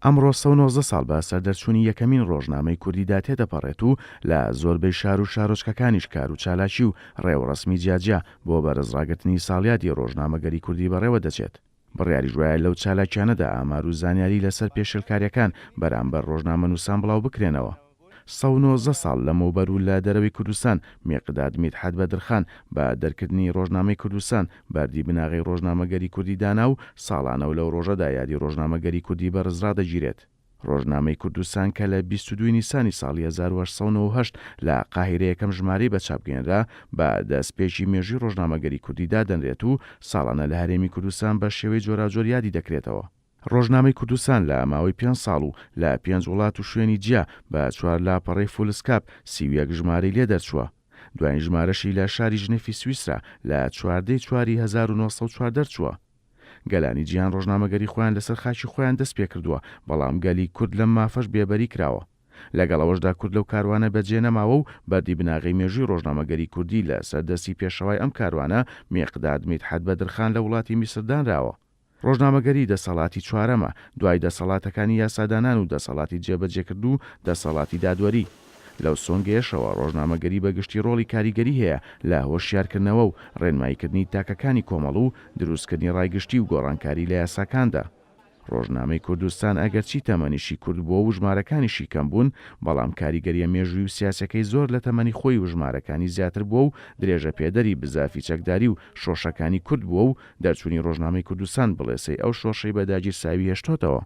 ئەمڕۆ 119 ساڵ بە سەر دەرچوونی یەکەمین ڕۆژنامەی کوردیدا تێدەپەڕێت و لە زۆربەی شار و شارۆچکەکانیش کار و چالاکی و ڕێوڕەسمی جیاجیا بۆ بەرزڕاگرتنی ساڵیادی ڕۆژنامەگەری کوردی بەڕێوە دەچێت. بڕیاریش وایە لەو چالاکیانەدا ئامار و زانیاری لەسەر پێشێلکارییەکان بەرامبەر ڕۆژنامەنووسان بڵاوبکرێنەوە. 119 ساڵ لەمەوبەر و لە دەرەوەی کوردستان، میقداد میدحەت بەدرخان بە دەرکردنی ڕۆژنامەی کوردستان، بەردی بناغەی ڕۆژنامەگەری کوردی دانا و ساڵانە و لەو ڕۆژەدا یادی ڕۆژنامەگەری کوردی بەرز ڕادەگیرێت. ڕۆژنامەی کوردستان کە لە 22 نیسانی ساڵی 1898 لە قاهیرە یەکەم ژمارەی بە چاپ گەیەنرا، بە دەستپێکی مێژووی ڕۆژنامەگەری کوردی دادەنرێت و ساڵانە لە هەرێمی کوردستان بە شێوەی جۆراوجۆر یادی دەکرێتەوە. ڕۆژنامەی کوردستان لە ماوەی پێنج ساڵ و لە پێنج وڵات و شوێنی جیا بە چوار لاپەڕەی فولسکاپ 31 ژمارەی لێ دەرچووە. دوایین ژمارەشی لە شاری ژنێفی سویسرا لە 14 ی چواری 1904 دەرچووە. گەلانی جیهان ڕۆژنامەگەری خۆیان لەسەر خاکی خۆیان دەست پێکردووە، بەڵام گەلی کورد لەم مافەش بێبەری کراوە. لەگەڵ ئەوەشدا کورد لەو کاروانە بەجێ نەماوە و بەردی بناغەی مێژووی ڕۆژنامەگەری کوردی لە سەر دەستی پێشەوای ئەم کاروانە میقداد میدحەت بەدرخان لە وڵاتی میسر دانراوە. ڕۆژنامەگەری دەسەڵاتی چوارەمە، دوای دەسەڵاتەکانی یاسادانان و دەسەڵاتی جێبەجێکردن و دەسەڵاتی دادوەری. لەو سۆنگەیەشەوە ڕۆژنامەگەری بە گشتی ڕۆڵی کاریگەری هەیە لە هۆشیارکردنەوە و ڕێنماییکردنی تاکەکانی کۆمەڵ و دروستکردنی ڕای گشتی و گۆڕانکاری لە یاساکاندا. ڕۆژنامەی کوردستان ئەگەرچی تەمەنیشی کورت بووە و ژمارەکانیشی کەم بوون، بەڵام کاریگەرییە مێژووی و سیاسیەکەی زۆر لە تەمەنی خۆی و ژمارەکانی زیاتر بووە و درێژەپێدەری بزافی چەکداری و شۆڕشەکانی کورد بووە و دەرچوونی ڕۆژنامەی کوردستان بڵێسەی ئەو شۆڕشەی بە داگیرساوی هێشتۆتەوە.